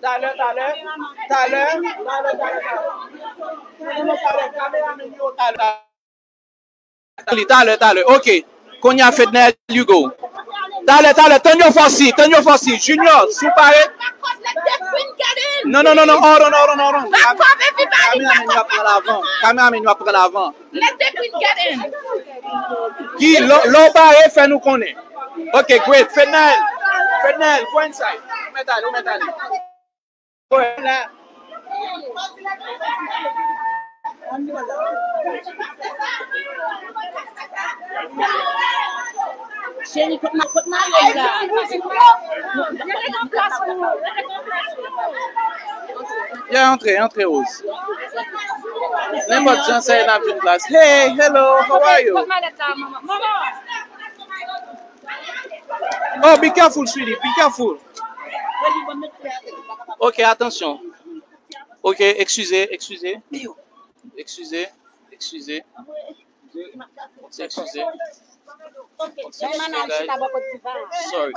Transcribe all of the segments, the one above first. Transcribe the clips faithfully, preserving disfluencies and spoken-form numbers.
Talè, talè. Talè, talè, talè, talè. Talè, talè, talè. Ok. Kounye a, Fednel, you go. Talè, talè, tann yo fòsi, tann yo fòsi. Junior, si w pare. Non, non, non, non, hold on, hold on, hold on. Kameramen yo ap pran lavan. Kameramen yo ap pran lavan. Let the queen get in. Guy, lè lè w pare, fè nou konnen. Ok, great. Fednel, Fednel, go inside. Ou mèt ale, ou mèt ale. Go ahead. Cheri, kot ma-, kot maryaj la? Ya, antre, antre, Rose. Nenpòt jan sa ye, n ap jwenn plas. Hey, hello, how are you? Kot malèt la, manman? Manman! Oh, be careful, sweetie, be careful. Ok, atansyon. Ok, eskize, eskize. Eskize, eskize. Eskize. Eskize, guys. Sorry.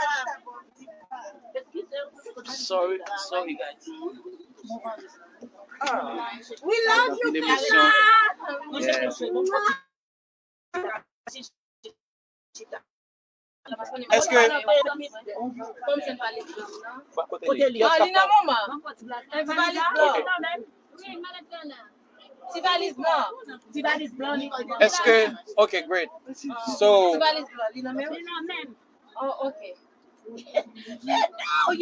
Sorry, sorry, guys. We love you, Kaka. Èske... Kote li? Ah, li nan manman. Ti valiz blan. Ti valiz blan. Ti valiz blan. Èske... Ok, great. So, ti valiz blan, li nan men w? Oh, ok. Ok,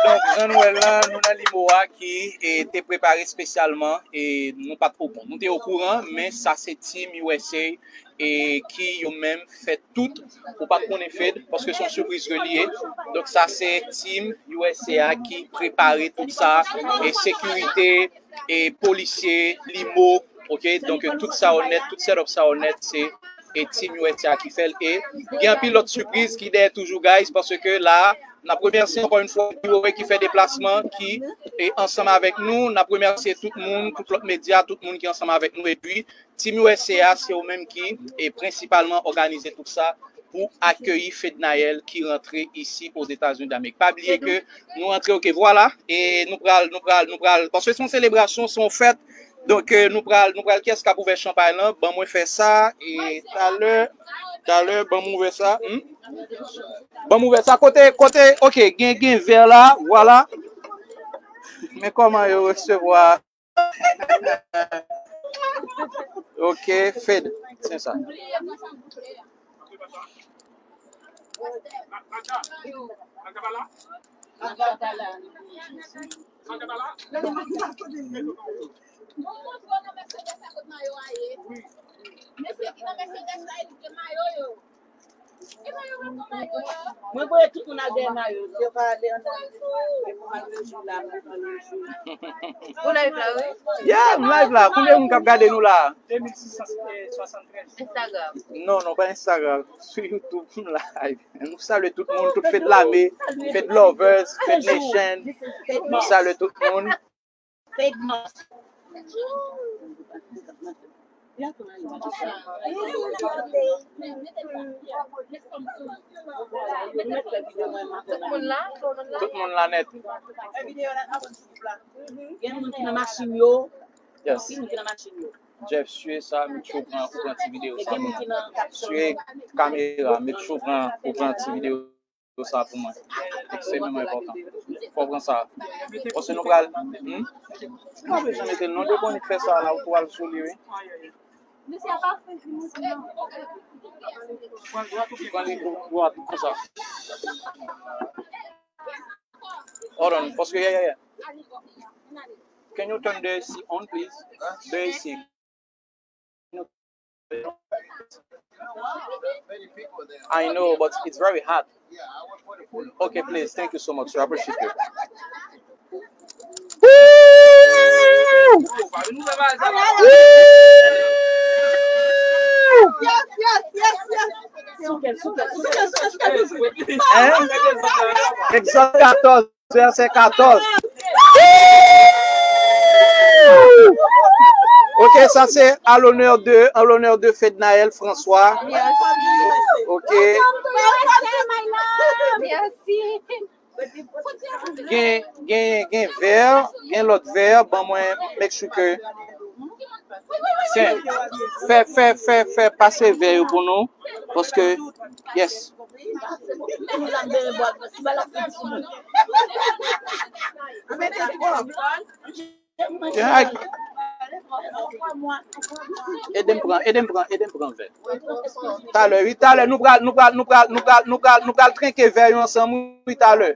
donk, jan nou wè l la, nou nan limo a ki, e, te prepare espesyalman, e nou pa t o, bon, nou te okouran, men sa se Team U S A, e ki yo menm fè tout, ou pa t konnen, Fed, paske se yon sipriz ke li ye. Donk, sa se Team U S A a ki prepare tout sa, e sekirite, e polisye, limo, ok? Donk, tout sa yo nèt, tout setup sa yo nèt, se, e Team U S A ki fè l. E gen anpil lòt sipriz ki dèyè toujou, guys, paske la, n ap remèsye ankò yon fwa P O A ki fè deplasman, ki, e ansanm avèk nou. N ap remèsye tout moun, tout lòt medya, tout moun ki ansanm avèk nou. Epi, Team U S A a, se yo menm ki, e prensipalman òganize tout sa pou akeyi Fednaelle ki rantre isi Ozetazini Damerik. Pa bliye ke nou rantre, ok, vwala, e nou pral, nou pral, nou pral, paske se yon selebrasyon, se yon fèt, donk, e, nou pral, nou pral, kiyès k ap ouvè chanpay lan? Ban mwen fè sa, e talè, talè, ban mwen ouvè sa, hmm? Ban mwen ouvè sa, kote, kote, ok, gen, gen vè la, vwala. Men kòman yo resevwa. Ok, Fed, se sa. Mwen voye tout moun al dèyè mayo. Yo pa ale an ale. Ou live la, wi? Yeah, m live la. Konbyen moun k ap gade nou la? Instagram. Non, non, pa Instagram. Sou YouTube, m live. Nou salye tout moun, tout Fed Lame, Fed Lovers, Fed Nation. Nou salye tout moun. Tout moun la? Tout moun la nèt. Gen moun ki nan machin yo. Yes. Gen moun ki nan machin yo. Jeff, siye sa, make sure ou pran, ou pran ti videyo sa pou mwen. Siye kamera, make sure ou pran, ou pran ti videyo sa pou mwen. Ekstrememan enpòtan. Fò w pran sa. Paske nou pral, hmm? Ou pa bezwen mete l non, depi w fè sa la, ou tou al sou li, wi. Pran li dwat konsa. Hold on, paske, yeah, yeah, yeah. Can you turn the A C on, please? The A C. I know, but it's very hot. Okay, please. Thank you so much, sir. I appreciate you. Woo! Woo! Yes, yes, yes, yes. Hein? Egzòd katòz. Vèsè katòz. Ok, sa se à l'honneur de, en l'honneur de Fednaelle François. Ok. Gen, gen, gen vè, gen lòt vè, ban mwen make sure ke Sen, fè, fè, fè, fè pase vè yo pou nou, paske, yes. Ay. Ede m pran, ede m pran, ede m pran vè. Talè, wi, talè, nou pral, nou pral, nou pral, nou pral, nou pral, nou pral trenke vè yo ansanm, wi, talè.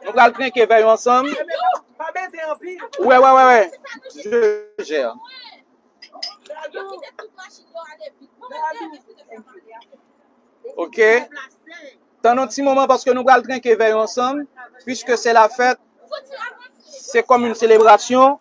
Nou pral trenke vè yo ansanm. Wè, wè, wè, wè. Je gère. Ok. Tann yon ti moman paske nou pral trenke vè yo ansanm, puisque c'est la fête, c'est comme une célébration.